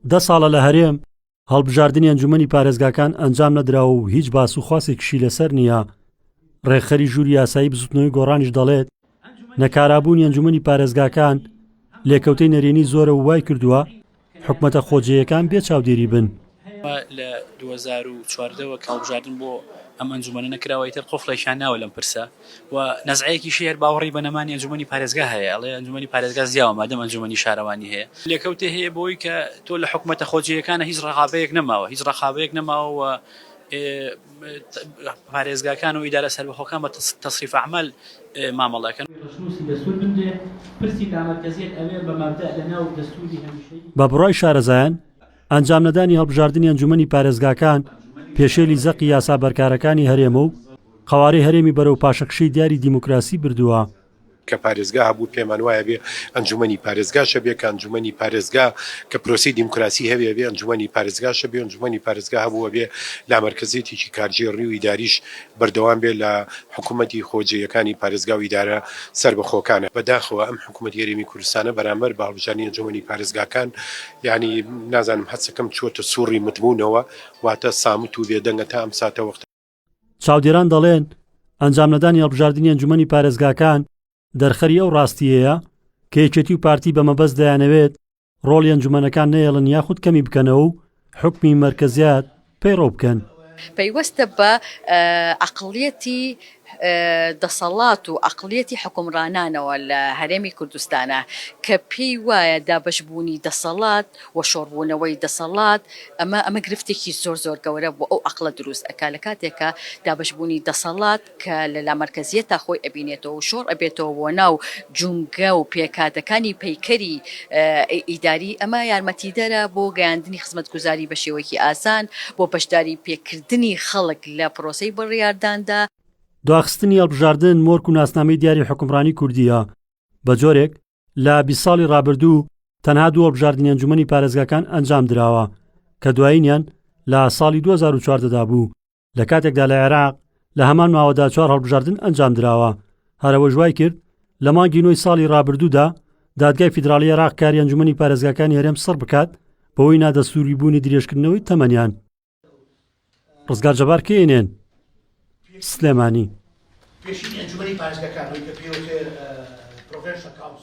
دە ساڵە لە هەرێم هەڵبژاردنی ئەنجومەنی پارێزگاکان ئەنجام نەدراوە و هیچ باس و خواسێکیشی لەسەر نییە. ڕێکخەری ژووری یاسایی بزوتنەوەی گۆڕانیش دەڵێت، نەکارابوونی ئەنجومەنی پارێزگاکان لێکەوتەی نەرێنی زۆرە و وای کردووە حکومەتە خۆجێیەکان بێ چاودێری بن. لە 2014 وە کە هەڵبژاردن بۆ ئەم ئەنجومەنە نەکراوە ئیتر قوفڵێکیان ناوە لەم پرسە و نەزعەیەکیشی هەر باوەڕی بە نەمانی ئەنجومەنی پارێزگا هەیە ئەڵێ ئەنجومەنی پارێزگا زیاوە مادەم ئەنجومەنی شارەوانی هەیە. لێکەوتەی هەیە بۆی کە تۆ لە حکومەتە خۆجێیەکانە هیچ ڕەقابەیەک نەماوە هیچ ڕەقابەیەک نەماوە و پارێزگاکان و ئیدارە سەربەخۆکان بە تەسریف ئەعمال مامەڵە ئەکەن. ڕەشنووسی دەستوور بنرێ، پرسی لامەرکەزیەت ئەوێ بە مەبدەئ لە ناو دەستووری هەمیشەیی. بە بڕوای شارەزایان، ئەنجامنەدانی هەڵبژاردنی ئەنجومەنی پارێزگاکان پێشێلی زەقی یاسا بەرکارەکانی هەرێمە و قەوارەی هەرێمی بەرەو پاشەکشەی دیاری دیموکراسی بردووە. کە پارێزگا هەبوو پێمان وایە بێ ئەنجومەنی پارێزگاش هەبێ کە ئەنجومەنی پارێزگا کە پرۆسەی دیموکراسی هەبێ ئەبێ ئەنجومەنی پارێزگاش هەبێ ئەنجومەنی پارێزگا هەبوو ئەبێ لامەرکەزیەتێکی کارگێڕی و ئیداریش بەردەوام بێ لە حکوومەتی خۆجێیەکانی پارێزگا و ئیدارە سەربەخۆکانە. بەداخەوە ئەم حکوومەتی هەرێمی کوردستانە بەرامبەر بە هەڵبژاردنی ئەنجومەنی پارێزگاکان یانی نازانم هەستەکەم چووەتە سووڕی متبوونەوە واتە سامت و بێدەنگە تا ئەم ساتەوەختە. چاودێران دەڵێن، ئەنجامنەدانی هەڵبژاردنی ئەنجومەنی پارێزگاکان دەرخەری ئەو ڕاستییەیە کە یەکێتی و پارتی بە مەبەست دەیانەوێت ڕۆڵی ئەنجومەنەکان نەیەڵن یاخود کەمی بکەنەوە و حوکمی مەرکەزیات پەیڕەو بکەن. پەیوەستە بە عەقڵیەتی دەسەڵات و عەقڵیەتی حوکمڕانانەوە لە هەرێمی کوردستانا کە پێی وایە دابەشبوونی دەسەڵات و شۆڕبوونەوەی دەسەڵات ئەمە ئەمە گرفتێکی زۆر زۆر گەورە بۆ ئەو عەقڵە دروست ئەکا لە کاتێکا دابەشبوونی دەسەڵات کە لە لامەرکەزیەتا خۆی ئەبینێتەوە و شۆڕ ئەبێتەوە بۆ ناو جومگە و پێکهاتەکانی پەیکەری ئیداری، ئەمە یارمەتیدەرە بۆ گەیاندنی خزمەتگوزاری بە شێوەیەکی ئاسان، بۆ بەشداری پێکردنی خەڵک لە پرۆسەی بڕیارداندا. دواخستنی هەڵبژاردن مۆرک و ناسنامەی دیاری حوکمڕانی کوردییە، بە جۆرێک لە 20 ساڵی ڕابردوو تەنها دوو هەڵبژاردنی ئەنجومەنی پارێزگاکان ئەنجام دراوە کە دوایینیان لە ساڵی 2014 دا بوو لە کاتێکدا لە عێراق لە هەمان ماوەدا چوار هەڵبژاردن ئەنجام دراوە هەرەوەش وای کرد لە مانگی نۆی ساڵی ڕابردوودا دادگای فیدراڵی عێراق کاری ئەنجومەنی پارێزگاکانی هەرێم سڕ بکات بەوەی نادەستوری بوونی درێژکردنەوەی تەمەنیان ڕزگار جەبار کێنێن سلێمانی. پێشینی ئەنجومەنی پارێزگاکان ئەوەی کە پێی وترێ Provincial Council.